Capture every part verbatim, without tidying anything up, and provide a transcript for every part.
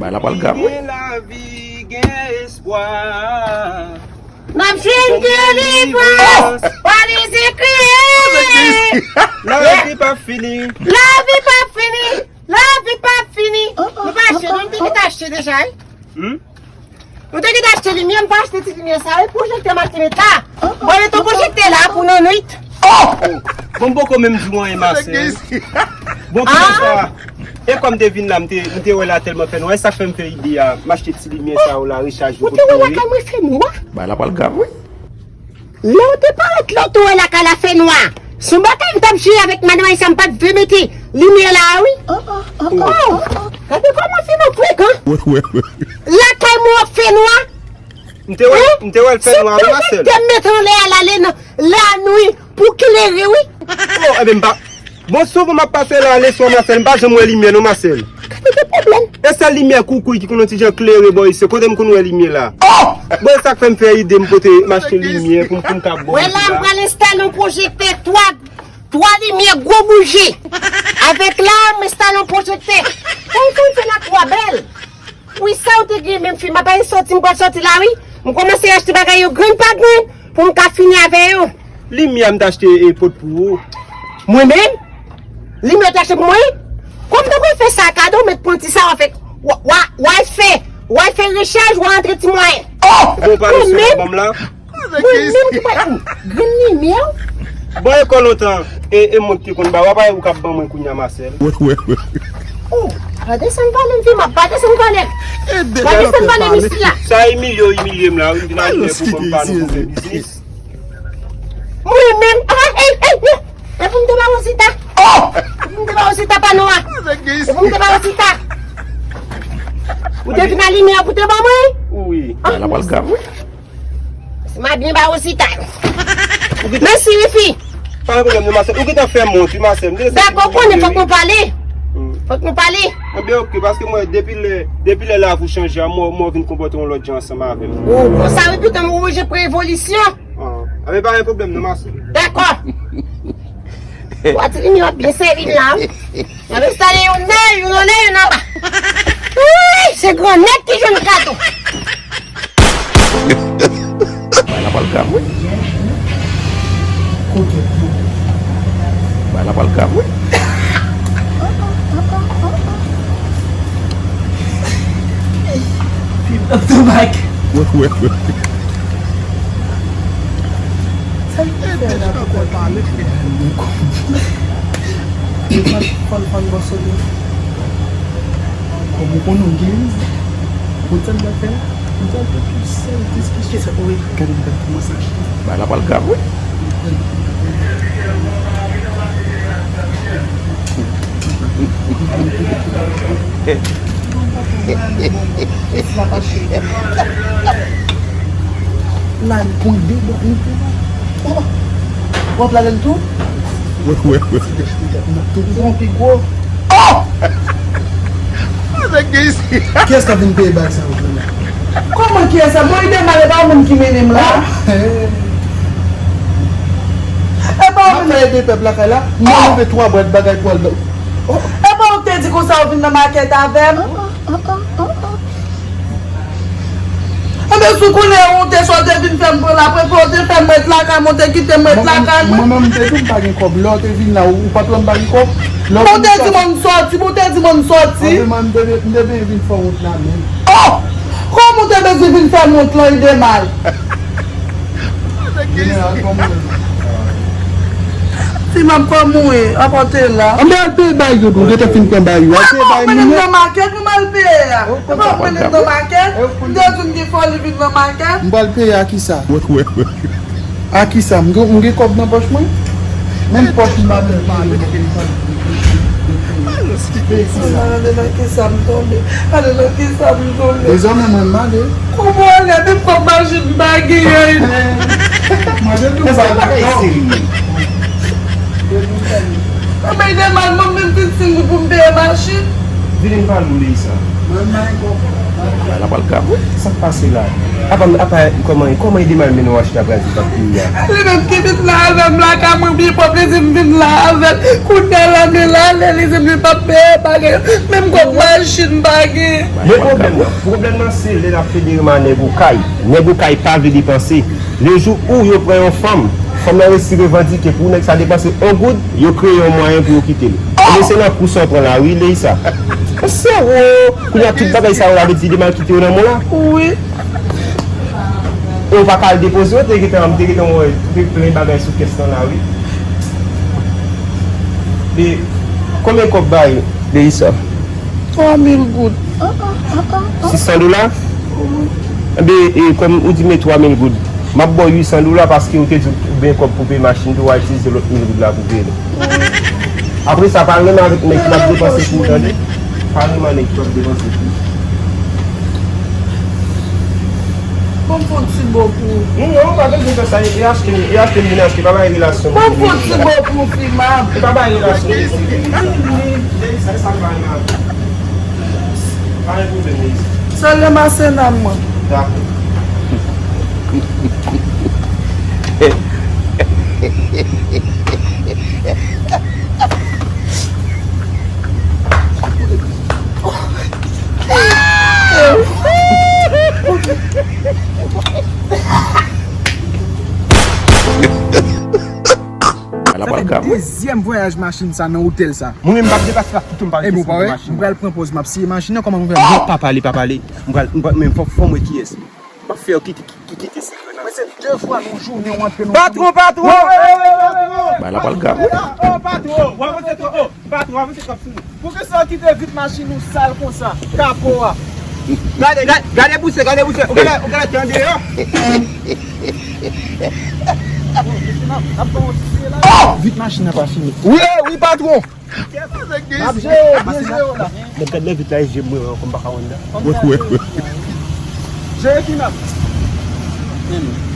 Bagay la pral grav, wi. Gen lavi, gen espwa. N ap jwenn delivrans. Pale Jezi Kris. Lavi p ap fini. Lavi p ap fini. Lavi p ap fini. Nou pa achte, non, nou te gentan achte deja, wi. Hmm? Nou te gentan achte limyè, m pa achte ti limyè sa, wi. Pwojektè m achte met la. Mwen met yon pwojektè la pou nan nwit. Oh! Bon, m poko menm di w anyen, ma sè. Bon, kounye sa, e kòm m te vin la, m te, m te wè la tèlman fè nwa. E sa k fè m fè ide a, m achte ti limyè sa yo la, rechaj yo. Ou te wè lakay mwen fè nwa? Bagay la pral grav, wi. Lè w te parèt la, w te wè lakay la fè nwa. Se yon bagay m t ap jere avèk madanm Ayisyen, m pa t vle mete limyè la a, wi. Oh, oh, oh, oh, oh. Gade kòman fi m ap frekan. Lakay mwen ap fè nwa. M te wè, m te wè l fè nwa, wi, Masèl. Se pwojektè m met anlè a la, le nan, lannuit, pou klere, wi. Oh, ebyen, m pa, bon, souvan m ap pase la, leswa, Masèl, m pa janm wè limyè, non, Masèl. Gade de pwoblèm. E sèl limyè koukouy ki konn yon ti jan klere bò isit, kote m konn wè limyè la. Oh! Bon, e sa k fè m fè ide m pote, m achte limyè pou m, pou m ka bon. Wè la, m pral enstale yon pwojektè twa, twa limyè gwo bouji. Avèk la, m enstale yon pwojektè. Bon, fè m fè la twa bèl. Wi, sa w te gen menm fi, m ap al sòti, m pral sòti la, wi. M kòmanse achte bagay yo grenn pa grenn pou m ka fini avè yo. Limyè m t achte e pot pou ou. Mwen menm? Limyè w t achte pou mwen? Kòm w te konn fè sa kado, w mèt pran ti sa w ap fè. W a, w a, w a fè, w a fè rechaj, w a antre ti mwayen. Oh! Bon, w pa resevwa ban m la? Mwen menm ki pa grenn limyè w. Bon, e kò lontan, e, e mwen ki te konn ba w, apa e ou k ap ban mwen kounye a, Masèl? Oh, pa desann valè m, fi m ap, pa desann valè m. Pa desann valè m isi la. Sa imilye w imilye m la, wi, m vin a limyè pou ban m pa nou pou fè biznis. Mwen menm, ah, ey, ey, ey, e pou m te ba Rosita. Oh! E pou m te ba Rosita pa nou a. E pou m te ba Rosita. Ou te vin a limyè pou te ban mwen? Wi. Ah, la pral grav, wi. M a byen ba Rosita. Mèsi, wi, fi. Pa gen pwoblèm, non, Masèl. Ou gentan fè m wont, wi, Masèl. Dakò, konnen fòk nou pale. Fòk nou pale. Ebyen, oke, paske mwen, depi lè, depi lè lavi w chanje a, mwen, mwen vin konpòte yon lòt jan ansanm avè m. Oh, konsa, wi, pitan m oblije pran evolisyon. Ah, ebyen, pa gen pwoblèm, non, Masèl. Dakò. Twa ti limyè w ap byen sèvi m la, wi. N ap enstale youn dèyè, youn anlè, youn anba. Wi, se grannèg ki jwenn kado. Bagay la pral grav, wi. Bagay la pral grav, wi. Fi m ap tou bak. Wi, wi, wi. Sa l te fè la pou kòl pale. Fann, fann, fann bò sou li. Kòm ou konnen w gen rezon. Ou tèl bagay, ou tèl te pi sèl diskisyon. Kisa, wi. Gade, gade kòman sa. Bagay la pral grav, wi. La, l pran de bò, li pran. Oh! W ap lale l tou? Wi, wi, wi. N ap tou pran pi gwo. Oh! Kiyès k ap vin peye bag sa yo, vrèman? Kòman kiyès sa? Bon, ide mal, e pa moun ki mennen m la. E pa ou menm. M ap fè ede pèp lakay la. M anleve twa bwat bagay pou al. E pa ou te di konsa ou vin nan makèt avè m? Enben, si w konnen ou te sòti vin fè m pran laprè, pou ou te fè m ret lakay mwen, ou te kite m ret lakay mwen. Mwen menm, m te di w m pa gen kòb. Lè w te vin la, ou pa t wè m pa gen kòb? Bon, ou te di mwen m sòti, bon, ou te di mwen m sòti. Anben, mwen, m te, m te vin fè wont la menm. Oh! Kòman ou te bezwen vin fè m wont lan, ide mal? Jeneral, kòman w ye? Fi m ap kò mouri, apòte la. Anben al peye bay yo, nou gentan fin pran bay yo. Al peye bay nou. Mwen menm nan makèt, mwen al peye a. E pa mwen menm nan makèt, m te di m gen fòli vin nan makèt. M pral peye a kisa? A kisa? M gen, m gen kòb nan pòch mwen? Menm pòch m pa menm pale. Gade nan kisa m tonbe. Gade nan kisa m tonbe. Dezòmè mwen m ale. Kòman w ale? Menm kòb machin m pa genyen. Mwen te di w m pa gen kòb. Anben, ide mal, mwen menm vin sin pou m peye machin. Vini m pale w de sa. Mwen m pa gen kòb. Pral ka vre. Sa k pase la? Apa, apa, kòman, kòman Edemal mennen w achte apre di p ap peye a? Li menm ki vin la avè m lakay mwen byen pwòp, li di m vin la avè l. Kounye a la, men l ale, li di m li p ap peye bagay yo. Menm kòb machin m pa gen. Men pwoblèm nan, pwoblèm nan se lè n ap federe m a nèg Okay. Nèg Okay pa vle depanse. Le jou ou yo pran yon fanm, fanm nan resi revandike pou nèg sa depanse yon goud, yo kreye yon mwayen pou yo kite l. Ebyen se nan kou sa w pran la wi, Leisa. Sero! Kounye a tout bagay sa yo la vle di Edemal kite yo nan men w la? Wi. E w pa ka al depoze yo, te gentan, m te gentan wè, te plen bagay sou kès lan la wi. E konbyen kòb bay Leisa? Twa mil goud. Sis san dola? Enben, e, kòm ou di men twa mil goud, m ap ba w uit san dola paske ou te di w gen kòb pou peye machin tou, w a itilize lòt mil goud la pou peye l. Apre sa, pa renmen avèk nèg ki t ap depanse pou ou, tande? Pa renmen nèg ki t ap depanse pou ou. Bon, m fè yon ti bo pou ou. Non, non, pa bezwen fè sa. E achte, e achte m vin achte. Pa bay relasyon. Bon, m fè yon ti bo pou ou, fi m. E pa bay relasyon. Sa, sa pa renmen avèk. Pa gen pwoblèm, Leisa. Sèl nan masenam mwen. Dakò. Ala pral ka vre. Dezyèm vwayaj machin sa nan otèl sa. Mwen menm m p ap deplase la, toutou m pa rete san machin. Mwen pral pran pòz, m ap siye machin nan, kòman mwen fè? Non, pa pale, pa pale. Mwen pral, mwen pral, men fò, fò m wè kiyès. M ap fè yo kite, ki- kite sekrè nan. Mwen se de fwa nan jounen w antre nan. Patwon, patwon! Bay la pral grav wi. Oh, patwon! W avanse twòp, oh! Patwon, avanse twòp sou nou. Poukisa w kite vit machin ou sal konsa? Kapo a. Gade, gade, gade bouse, gade bouse. Ou gade, ou gade ki andeyò. Vit machin nan pa fini. Wi, wi, patwon. N ap jere, byen jere w la. Nèg gad nan vit la, e je m mwen ankò, m pa ka wè anndan. Wè, wè, wè. Jere ki n ap.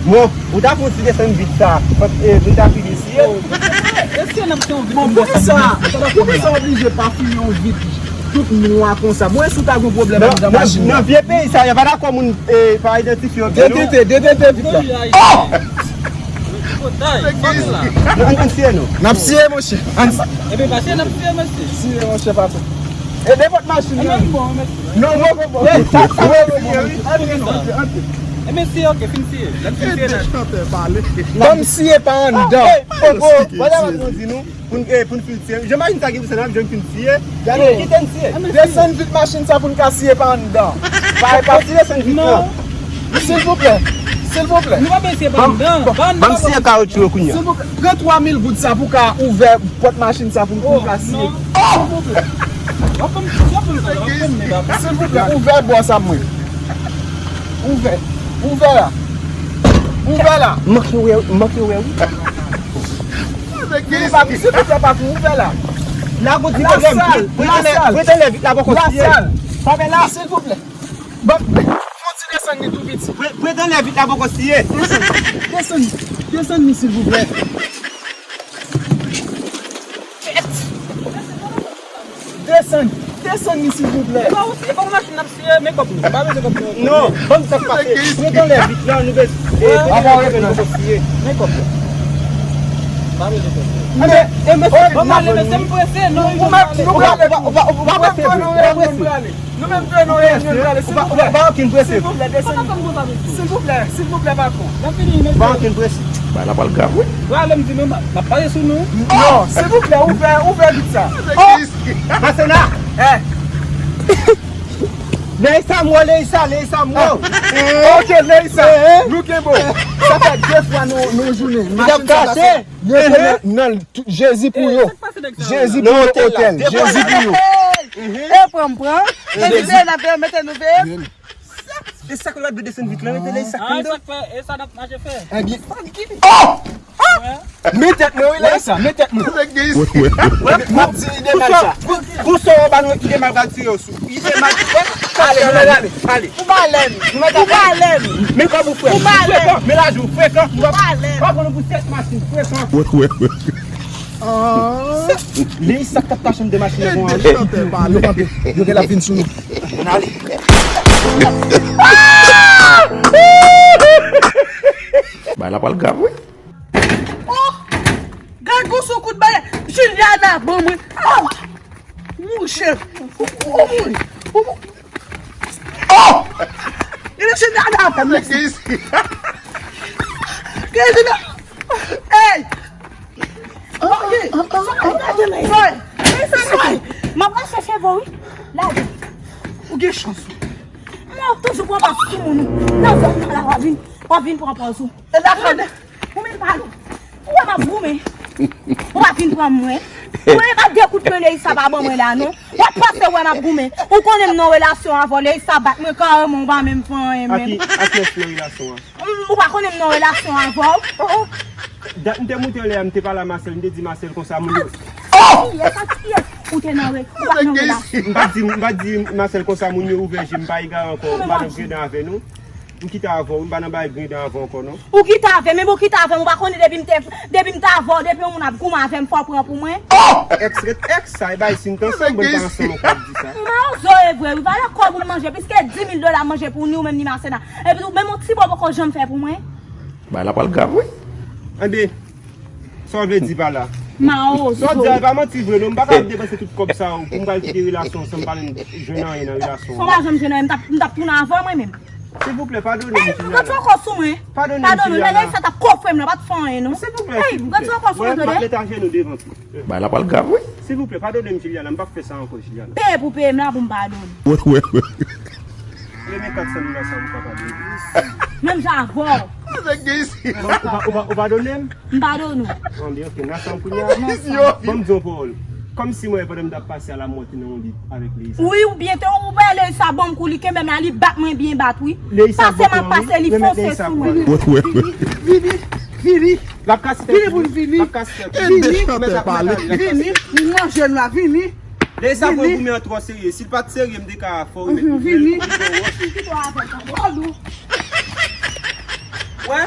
Bon, ou ta fè yon ti desann vit sa. Paske, e, nou ta fini siye. E si n ap fè yon vit. Bon, poukisa, poukisa w oblije pa fini yon vit tout nwa konsa? Bon, e si w ta gen yon pwoblèm anndan machin nan? Nan vye peyi sa, yo pa dakò moun, e, pa idantifye yo byen, non? D D T, D D T vit la. Oh! Ann, ann siye non. N ap siye, monchè. Ann si- Ebyen, pase n ap siye, mesye. Siye, monchè, patwon. E depòt machin nan. Ebyen, bon, mesye. Non, mwen konprann. Ey, sa, sa, antre, antre, antre. Ebyen, siye, ok, fin siye. Lè n fin siye, n a- Ban m siye pa anndan. Oh, oh, oh, wala, wala, di nou. Pou n, e, pou n fin siye. Jan machin sa gen pou sa n ap jwenn fin siye. Gade, kite n siye. Desann vit machin sa pou n ka siye pa anndan. Pa, pa ti desann vit la. Silvouplè. Silvouplè. Nou pa bezwen siye pa anndan. Ban m siye kawotchou yo kounye a. Silvouplè. Pran twa mil goud sa pou ka ouvè pòt machin sa pou n ka siye. Silvouplè. W ap ban m, w ap ban m, w ap ban m, men pa. Silvouplè, ouvè bò sa mwen. Ouvè. Ouvè la. Ouvè la. Manke wè, manke wè wi. Silvouplè, patwon, ouvè la. La gon ti pwoblèm. Lasal, lasal. Prete lè vit la poko siye. Lasal. Pa fè la, silvouplè. Ban, fè yon ti desann li tou piti. Prete lè vit la poko siye. Desann, desann, desann li, silvouplè. Desann, desann li, silvouplè. E pa ou, e pa ou machin n ap siye, men kòb nou. Pa bezwen kòb nou. Non, ban m sa k pase. Prete lè vit la, nou bezwen. E, prete lè vit la, nou bezwen siye. Men kòb nou. Pa bezwen kòb nou. E, e, mesye, ban m ale, mesye, m prese, non, ou pa, ou pa, ou pa, ou pa prese, ou pa prese. Nou menm tou, nou reyini, nou prale, silvouplè. Ou pa, ou pa, ou pa okenn prese. Silvouplè, desann. Silvouplè, silvouplè, patwon. N ap fini, mesye. Ou pa okenn prese. Bagay la pral grav wi. Prale, m di nou, m ap pale sou nou. Non, silvouplè, ouvè, ouvè vit sa. Oh! Masena! Eh! Leisa mwen, Leisa, Leisa mwen. Ok, Leisa. Nou kenbe w. Sa fè de fwa nou, nou jounen. Machin sa pase. Yo te nan, nan Jezi pou yo. Jezi pou yo, otèl. Jezi pou yo. E pran m pran. E veye n ap veye, mete nou veye. E sa k la dwe desann vit la, mete lè sa k anndan. E sa n ap mache fè. Ebyen. Oh! Men tèt mwen wi, lè sa, men tèt mwen. M ap di Edemal sa. Pou sa w ba nou Edemal pral tire w sou. Edemal, ale, nou mèt ale. Ale. Ou pa lè m. Ou pa lè m. Men kòb ou frè. Ou pa lè m. Men lajan ou frekan. Ou pa lè m. Pa konn pou sèt machin frekan. Lè sa k t ap kache anndan machin nan. Yo kanpe. Yo gen l ap vin sou nou. Ann ale. Bagay la pral grav, wi. Oh! Gad gon sou kout bagay. Juliana, ban mwen. Oh! Monchè. Oh, oh, oh. Oh! Gade Juliana. Gade Juliana. Hey! Soy! Soy! Soy! M ap al chèche vò, wi. Lage. Ou gen chans, wi. Mwen toujou pran pòz sou moun, wi. Nan zòn nan la, w ap vin, w ap vin pran pòz ou. E la, ou menm pale. Ou wè m ap goumen. Ou pa vin pran mwen. Ou menm pa de kout men Leisa pa ban mwen la, non. W ap panse wè m ap goumen. Ou konnen m nan relasyon avè w, Leisa bat mwen kareman, ou pa menm fè anyen menm. Aki, aki ès nan relasyon an? M, ou pa konnen m nan relasyon avè w? Oh, oh. Dat m te moute anlè a, m te pale a Marcel, m te di Marcel konsa moun yo. Kiyès, ak kiyès ou te nan re-, ou pa nan relasyon? M pa di, m pa di Marcel konsa moun yo ouvè je, m pa egare ankò, m pa nan gridan avè nou. M kite avè w, m pa nan bagay gridan avè w ankò non. Ou kite avè m, men ou kite avè m, ou pa konnen depi m te, depi m te avè w, depi yon moun ap goumen avè m, fò w pran pou mwen. Èks ret èks, sa e bay si n t ansanm, bon n pa ansanm ankò ap di sa. Mawozo e vre wi, valè kòb ou l manje, plis ke di mil dola manje pou ni ou menm ni Marcena. Epi tou, menm yon ti bò poko janm fè pou mwen. Bagay la pral grav, wi. Anben, sa w vle di pa la? Mawozo. Sa w di a, e pa manti vre, non. M pa ka ap depanse tout kòb sa yo pou m pral kite relasyon an san m pa menm jwenn anyen nan relasyon an. Fò w pa janm jwenn anyen, m t ap, m t ap tounen avè w mwen menm. Silvouplè, padone m, Juliana. Ey, gad yon kò sou mwen. Padone m, Juliana. Padone m, lè sa t ap kofre m, la pa t fè anyen, non. Silvouplè, silvouplè. Ey, gad yon kò sou mwen, tande. Mwen, m ap met ajenou devan tou. Bagay la pral grav, wi. Silvouplè, padone m, Juliana. M p ap fè sa ankò, Juliana. Peye pou peye m la pou m padone. Wi, wi, wi. Premye kat san dola sa, m pa padone. Menm jan avè w. Ou, ou, ou, ou padone m? M padone w. Anben, ok, n a sa kounye a. Ban m di yon pawòl. Kòmsi mwen, pandan m t ap pase a, la m wè w te nan yon lit avèk Leisa. Wi, oubyen te ou wè Leisa ban m kou li kenbe m la, li bat mwen byen bat, wi. Pase m ap pase, li fonse sou mwen. Vini, vini, vini. L ap kase tèt. Vini pou n vini. L ap kase tèt. Vini, vini, m manje l la, vini. Leisa pran goumen an twò serye. Si l pa t serye, m te ka fè w remèt li. Vini. Wè,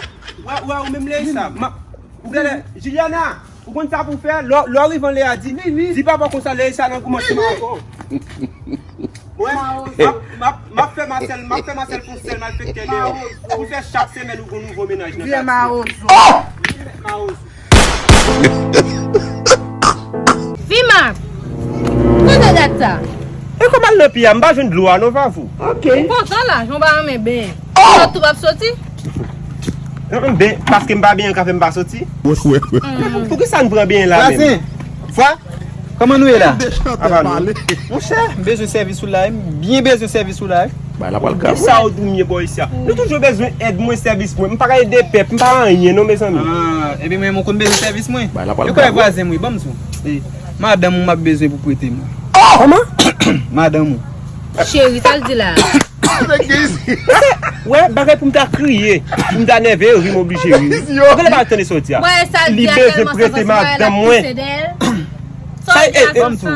wè, wè, ou menm Leisa. M ap, ou genlè, Juliana, ou konn sa pou w fè? Lè, lè w rive anlè a, di, di papa w konsa, Leisa nan kòmansman ankò. Mwen, m ap, m ap, m ap fè Marcel, m ap fè Marcel fè yon sèl malfektè deyò. Pou fè chak semèn ou gon nouvo mennaj nan katye. Vye mawozo. Mawozo. Fimab! Kote dat sa? E kòman l nan pye a? M pa jwenn dlo a non, Vavou. Ok. M kontan la, jan w pa renmen benyen. Sòt tou p ap soti? Hum, ben, paske m pa benyen ka fè m pa soti. Poukisa n pran benyen la menm? Vwazen, vwa, kòman nou ye la? Ava nou. Monchè, m bezwen sèvis ou la, m byen bezwen sèvis ou la. Bagay la pral grav, wi. Kisa w di m ye bò isi a? Nou toujou bezwen èd mwen, sèvis mwen. M pa ka ede pèp, m pa anyen non, mezanmi. Ah, epi mwen, mwen konn bezwen sèvis mwen. Bagay la pral grav, wi. Yo kwè vwazen m wi, ban m sou. Eh, madanm ou m ap bezwen pou prete m. Kòman? Madanm ou. Cheri, sa l di la? Wè, bagay pou m ta kriye, pou m ta nève, ri m oblije ri. Ou genlè pa tande sa w di a. Li bezwen prete madanm mwen. Sa, eh, eh,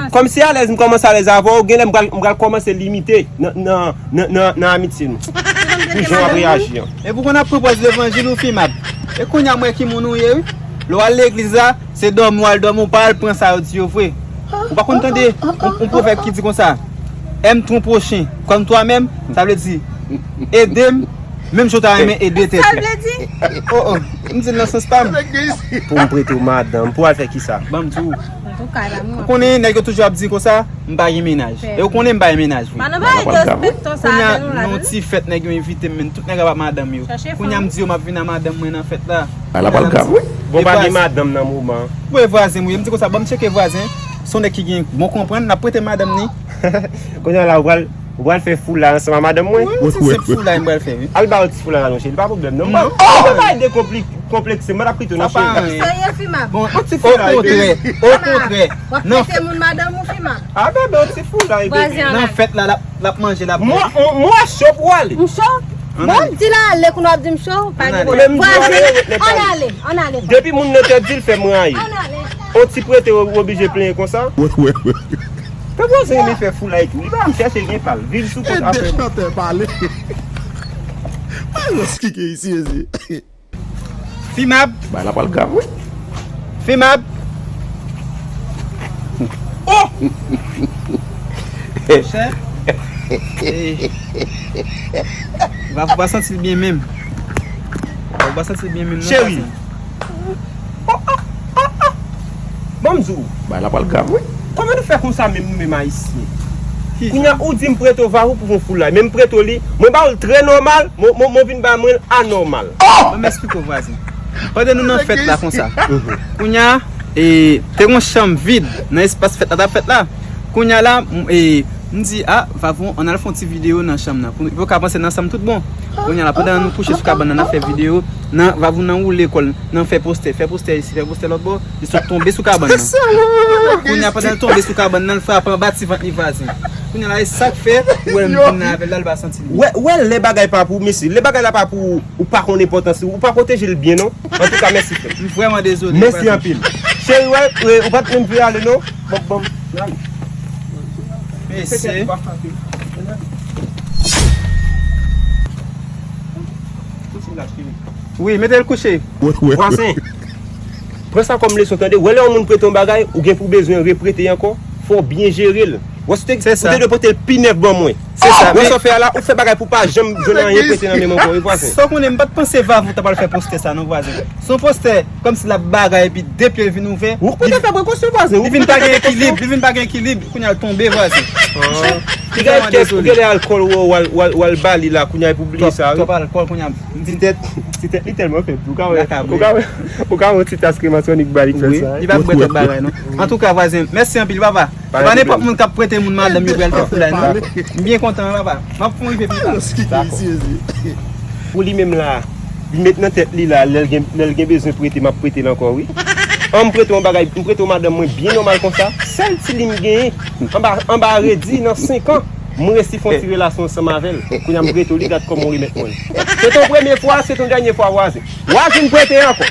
kòmsi alèz, m kòmanse alèz avè w, genlè m pral, m pral kòmanse limite nan, nan, nan, nan, nan amitye nou. Pou jan w ap reyaji an. E pou konn ap pran pòz levanjil ou Fimab. E kounye a m wè ki moun ou ye, wi. Lè w al legliz la, se dòmi w al dòmi, w pa al pran sa yo di yo vre. Ou pa konn tande yon, yon pwovèb ki di konsa, aime ton prochain comme toi-même, sa vle di, ede m, menm jan w ta renmen ede tèt ou. Sa l vle di? Oh, oh, m di l nan sans pa m. Pou m prete w madanm, pou w al fè kisa? Ban m di w. Ou konnen nèg yo toujou ap di konsa, m pa gen mennaj. E ou konnen m pa gen mennaj vre. Kounye a, nan yon ti fèt nèg yo envite m, men tout nèg ap ap madanm yo. Kounye a m di yo m ap vin a madanm mwen nan fèt la. Bagay la pral grav, wi. Bon, pa gen madanm nan moman. Wi, vwazen m wi. M di konsa, ban m tcheke vwazen. Se yon nèg ki gen bon konprann, n ap prete madanm ni. Kounye a la, ou pral, ou pral fè foulay ansanm a madanm mwen? Wi, wi, se senp foulay m pral fè, wi. Al ba yo ti foulay la, non, cheri, pa pwoblèm, non. Non. Ou pa dekonplekse, mwen ap kite w, non, cheri. Serye, Fimab. Bon, yon ti foulay, baby. Okontrè, okontrè. W ap prete moun madanm ou, Fimab? Ah, bebe, yon ti foulay, baby. Nan fèt la, l ap, l ap manje, l ap bwè. Mwen, mwen cho pou ale. M cho? Bon, di l ale, kounye a w ap di m cho, pa gen pwoblèm. Vwazen, ann ale, ann ale. Depi moun nan te di l fè m rayi. Ann ale. On ti prete, ou oblije plenyen konsa? Wè, wè, wè. Ke vwazen renmen fè foulay tou. Li pa janm chèche gen pa l. Viv sou kont apre mò. Ede chantè pale. Malos ki gen isi, mezye. Fimab. Bagay la pral grav, wi. Fimab. Oh! Monchè. Eh. Vavou pa santi l byen menm. Vavou pa santi l byen menm non. Cheri. Vazin. Ban m di w. Bagay la pral grav wi. Kòman nou fè konsa menm nou menm ayisyen? Kounya ou di m prete w Vavou pou fè yon foulay, men m prete w li, mwen ba w l trè nòmal, mwen, mwen, mwen vin ba mwen l anòmal. Ban m eksplike w vwazin. Pandan nou nan fèt la konsa. Kounya, e, te gon chanm vid nan espas fèt la t ap fèt la. Kounya la, m, e, m di, a, Vavou, ann al fè yon ti videyo nan chanm nan. Pou, pou yo ka panse n ansanm tout bon. Kounya la, pandan nou kouche sou kabann nan, n ap fè videyo, nan, Vavou nan woule kò l, nan fè postè, fè postè isi, fè postè lòt bò, li sot tonbe sou kabann nan. Kounya, pandan l tonbe sou kabann nan, l frape anba ti vant li vwazin. Kounya la, e sa k fè, ou wè l m vin nan avè l la, l pa santi l byen. Wè, wè, lè bagay pa pou ou, mesye, lè bagay la pa pou ou, ou pa konn enpòtans li, ou pa pwoteje l byen non. Antouka, mèsi frè m. M vrèman dezole. Mèsi anpil. Cheri, wè, e, ou pa t menm vle ale non. Bon, bon, n ale. Mesye. Wi, mete l kouche. Vwazen, pran sa kòm leson, tande. Wè lè yon moun prete yon bagay, ou gen pou bezwen reprete ankò, fò w byen jere l. Wè si w te, ou te dwe pote l pi nèf ban mwen. Se sa, men sa w fè a la, ou fè bagay pou w pa janm jwenn anyen prete nan men m ankò, wi, vwazen. Sa w konnen, m pa t panse Vavou ta pral fè postè sa non, vwazen. Se yon postè kòmsi l ap bagay epi de pye l vin ouvè. Ou pote fè prekosyon, vwazen. Li vin pa gen ekilib, li vin pa gen ekilib, kounya l tonbe, vwazen. Ki gade kèk, ou gen lè alkòl ou w al, w al, w al ba li la, kounya epi w bliye sa, wi. Twòp alkòl, kounya. Ti tèt, ti tèt li tèlman fèb. Ou ka wè, ou ka wè, ou ka wè yon ti tas kremasonik ba li k fè sa. Li pa bwè twòp bagay non. Antouka, vwazen, mèsi anpil, papa. E pa nenpòt moun k ap prete moun madanm yo pou y al fè foulay non. M byen kontan wi papa. M ap fè w rive pi ta. Pou li menm la, li met nan tèt li la, lè l gen, lè l gen bezwen prete, m ap prete l ankò wi. An m prete w yon bagay, m prete w madanm mwen byen nòmal konsa. Sèl ti li m genyen, anba, anba redi nan senk an, m resi fè yon ti relasyon ansanm avè l. Kounya m prete w li, gad kòman w remèt mwen l. Se ton premye fwa, se ton dènye fwa vwazen. W a vin prete ankò.